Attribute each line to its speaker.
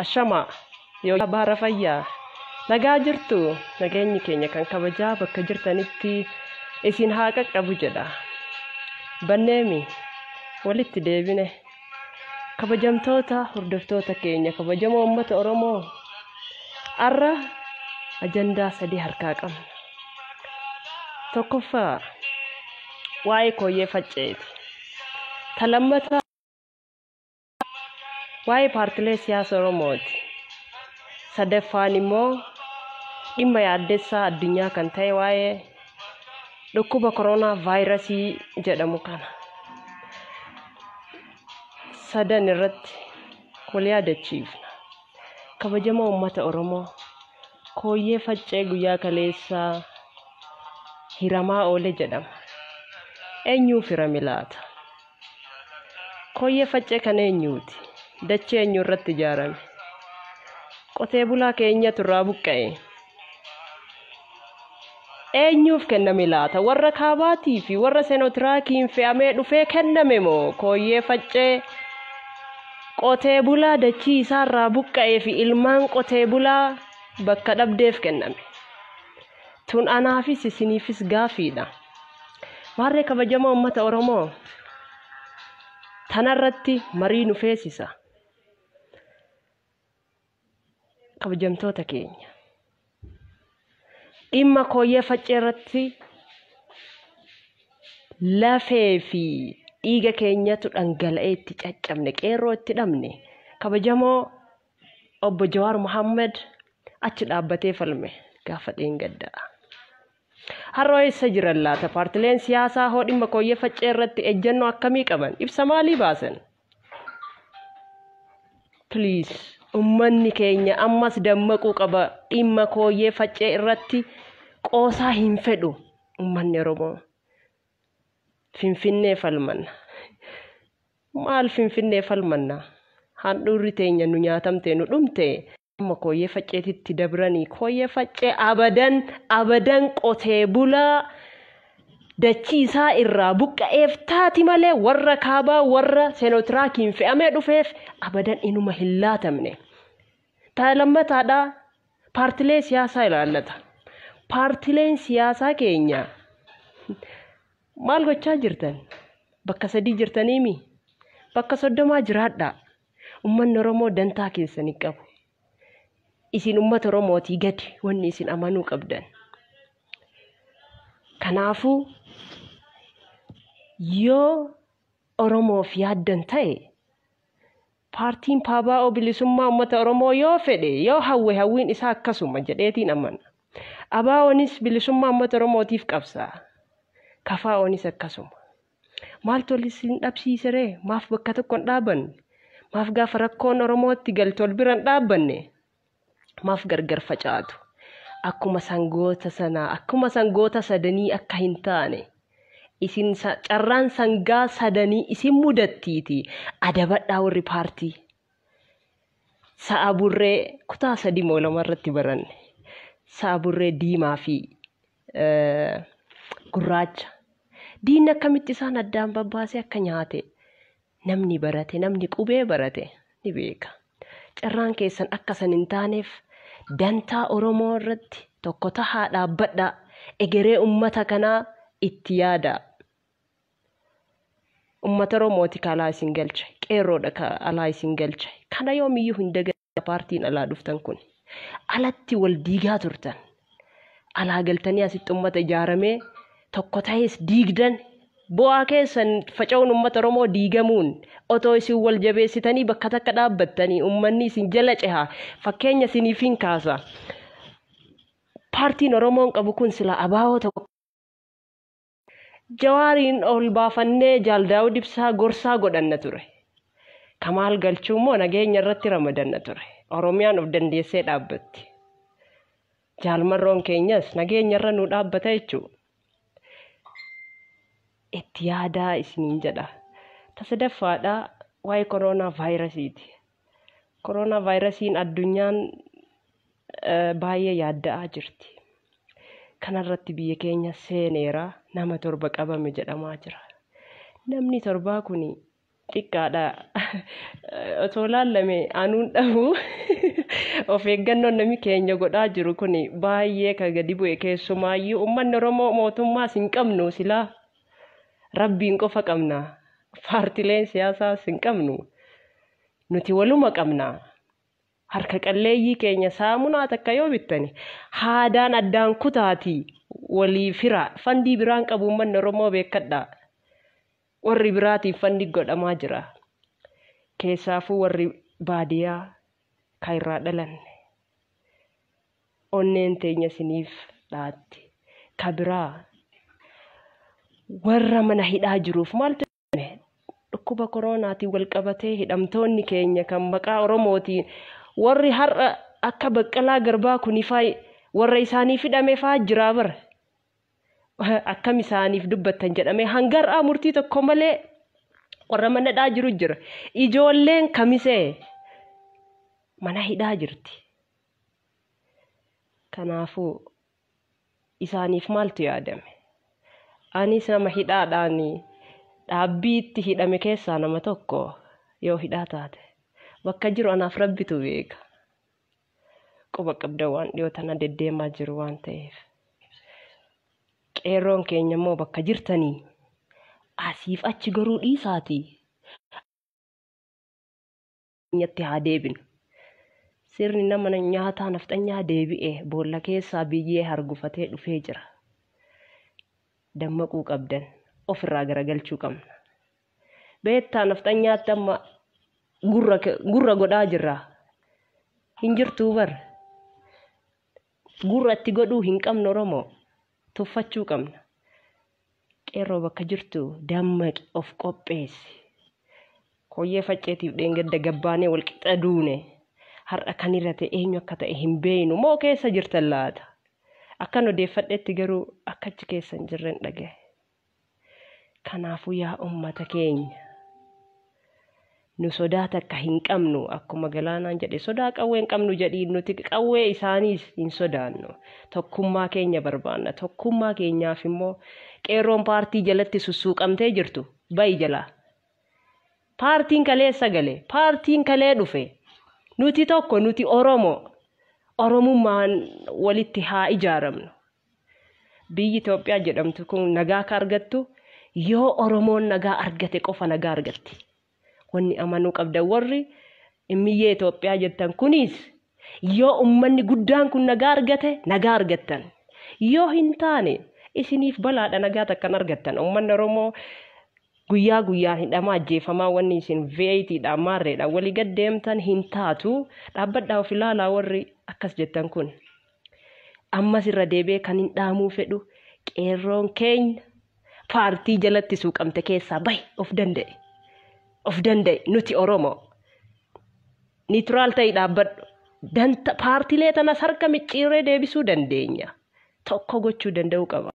Speaker 1: Ashamaa yoo baara fayyaa nagaa jirtu, nageenyi keenya kan kabajaa bakka jirtanitti isin haa qaqqabu jedha. Banneemi walitti deebine, kabajamtoota hordoftoota keenya, kabajamoo uummata Oromoo, har'a ajandaa sadii harkaa qabna. Tokkoffaa waa'ee kooyyee facceeti. Ta lammataa waa'ee paartilee siyaasa Oromooti. Sadaffaan immoo dhimma yaaddessaa addunyaa kan ta'e waa'ee dhukkuba koronaa vaayirasii jedhamu kana. Sadan irratti wal yaadachiifna. Kabajamoo uummata Oromoo, kooyyee faccee guyyaa kaleessaa hiramaa oole jedhama. Eenyuuf hirame laata? Kooyyee faccee kan eenyuuti? Dachee eenyu irratti ijaarame? Qotee bulaa keenyatu irraa buqqa'e. Eenyuuf kenname laata? Warra kaabaatii fi warra senotiraakiin fe'amee dhufee kenname moo kooyyee faccee qotee bulaa dachii isaarraa buqqa'ee fi ilmaan qotee bulaa bakka dhabdeef kenname? Tun anaafis isiniifis gaafiidha. Maarree kabajamoo uummata Oromoo, tanarratti marii nu feesisa. Kabajamtoota keenya, dhimma kooyyee faccee irratti lafee fi dhiiga keenyatu dhangala'ee itti caccabne, qeerroo itti dhabne. Kabajamoo obbo Jawaar Mohaammed achi dhaabbatee falme gaafa dheengaddaa. Har'a eessa jiran laata? Paartileen siyaasaa hoo dhimma kooyyee faccee irratti ejjennoo akkamii qaban? Ibsa maalii baasan? Please, uummanni keenya ammas dammaquu qaba. Dhimma kooyyee faccee irratti qoosaa hin fedhu uummanni Oromoo. Finfinnee falmanna. Maal Finfinnee falmanna? Handhuurri teenya nu nyaatamte, nu dhumte. Amma kooyyee facceetitti dabranii, kooyyee faccee abadan abadan qotee bulaa dachii isaa irraa buqqa'eef taati malee warra kaabaa warra senotiraakiin fe'amee dhufeef abadan inuma hin laatamne. Ta lammataadhaa paartilee siyaasaa ilaallata. Paartileen siyaasaa keenya maal gochaa jirtan? Bakka sadii jirtaniimi? Bakka 30 jiraadhaa. Uummanni Oromoo dantaa keessanii qabu. Isin uummata Oromootii gadi wanni isin amanuu qabdan. Kanaafuu yoo Oromoof yaaddan ta'e, paartiin PABO bilisummaa uummata Oromoo yoo fedhe, yoo hawwe, hawwiin isaa akkasuma jedheetiin amana. ABO'nis bilisummaa uummata Oromootiif qabsaa'a. KFO'nis akkasuma. Maaltu wal isin dhabsiise ree? Maaf bakka tokko hin dhaabanne? Maaf gaafa rakkoon Oromootti galte wal bira hin dhaabbanne? Maaf gargar facaatu? Akkuma sangoota sanaa, akkuma sangoota sadanii akka hin taane, isin carraan sangaa sadanii isin mudattiiti adabadhaa warri paartii. Sa'a burree kutaa 3 moo 2 irratti baranne. Sa'a burree diimaa fi gurraacha. Diinni akkamitti isaan addaan babbaasee akka nyaate namni barate, namni qubee barate ni beeka. Carraan keessan akka san hin taaneef dantaa Oromoo irratti tokko tahaa dhaabbadhaa. Egeree uummata kanaa itti yaadaa. Uummata Oromooti ka alaa isin galche. Qeerroodha ka alaa isin galche. Kana yoomiyyuu hin dagatinaa paartiin alaa dhuftan kun. Alatti wal diigaa turtan. Alaa galtanii asitti uummata ijaaramee tokko ta'es diigdan. Bu'aa keessan faca'uun uummata Oromoo diigamuun otoo isin wal jabeessitanii bakka takka dhaabbattanii uummanni isin jala ceha. Fakkeenya isiniif hin kaasa. Paartiin Oromoon qabu kun sila ABO tokko. Jawaariin ol baafannee Jaal Daawud Ibsaa gorsaa godhanna ture. Kamaal Galchuu immoo nageenya irratti ramadanna ture. Oromiyaan of dandeessee dhaabbatti. Jaalmarroon keenyas nageenya irra nu dhaabbata jechuudha. Itti yaadaa isiniin jedha. Ta sadaffaadhaa waa'ee koronaa vaayirasiiti. Koronaa vaayirasiin addunyaan baay'ee yaadda'aa jirti. Kanarratti biyya keenya seeneera, nama 7 qabame jedhamaa jira. Namni torbaa kun Xiqqaadha. Osoo laallame anuun dhabu of eeggannoon namni keenya godhaa jiru kun baay'ee kan gadi bu'e keessumaayyuu uummanni Oromoo mootummaas hin qabnu silaa rabbiin qofa qabna. Paartileen siyaasaas hin qabnu. Nuti waluma qabna. Harka qalleeyyii keenya saamunaa takka yoo bittani haadaan addaan kutaatii walii fira fandii biraan qabu uummanni Oromoo beekadha. Warri biraatiif fandi godhamaa jira. Keessaafuu warri baadiyaa kan irraa dhalanne. Onneen teenya isiniif dhaatti. Ka biraa warra mana hidhaa jiruuf maaltu dhukkuba koronaatiin wal qabatee hidhamtoonni keenya kan maqaa Oromootiin warri har'a akka Baqqalaa Garbaa kunifaa warra isaaniif hidhame faa jiraa bara. Akkam isaaniif dubbattan jedhamee hanga har'aa murtii tokko malee warra mana hidhaa jiru jira. Ijoolleen kamisee mana hidhaa jirti. Kanaafuu isaaniif maaltu yaadame? Anis nama hidhaadhaan dhaabbiitti hidhame keessaa nama tokko yoo hidhaa taate bakka jiru anaaf rabbitu beeka. Quba qabda waan dhiyoo tana deddeemaa jiru waan ta'eef. Qeerroon keenya immoo bakka jirtanii asiif achi garuu dhiisaatii keenyatti haa deebinu. Sirni nama nyaataa nafxanyaa deebi'e boolla keessaa biyyee hargufatee dhufee jira. Dammaquu qabdan ofirraa garagalchuu qabna. Beektaa nafxanyaatti amma gurra godhaa jirra. Hin jirtuu bar. Gurra itti godhuu hin qabnu Oromoo. Tuffachuu qabna. Qeerroo bakka jirtu dammaqi of qopheessi. Koyyee facceetiif dheengadda gabbaanee wal qixa duune. Har'a kan irra ta'e eenyu akka ta'e hin beeknu moo keessa jirtan laata? Akkan odeeffadhetti garuu akka achi keessa hin jirren dhagaye. Kanaafuu yaa uummata keenya nu sodaa takka hin qabnu akkuma galaanaan jedhe sodaa qawwee hin qabnu jedhiin nuti qawwee isaaniis hin sodaannu. Tokkummaa keenya barbaanna. Tokkummaa keenyaaf immoo qeerroon paartii jalatti sussuuqamtee jirtu ba'i jalaa. Paartiin kaleessa gale, paartiin kalee dhufe. Nuti tokko nuti Oromoo. Oromummaan walitti haa ijaaramnu. Biyyi Itoophiyaa jedhamtu kun nagaa akka argattu yoo Oromoon nagaa argate qofa nagaa argatti. Wanni amanuu qabdan warri immiyyee Itoophiyaa jettan kunis yoo uummanni guddaan kun nagaa argate nagaa argattan. Yoo hin taane isiniif balaadha nagaa takkan argattan. Uummanni Oromoo guyyaa guyyaan hidhamaa ajjeefamaa wanni isin V8dhaan maarreedhaan walii gad deemtan hin taatu. Dhaabbadhaa of ilaalaa warri akkas jettan kun. Ammas irra deebi'ee kan hin dhaamuu fedhu qeerroon keenya paartii jalatti suuqamte keessaa bahi of danda'e. Of danda'e nuti Oromoo. Niitiraal ta'ii dhaabbadhu. Danta paartilee tanas harka micciirree deebisuu dandeenya. Tokko gochuu danda'uu qaba.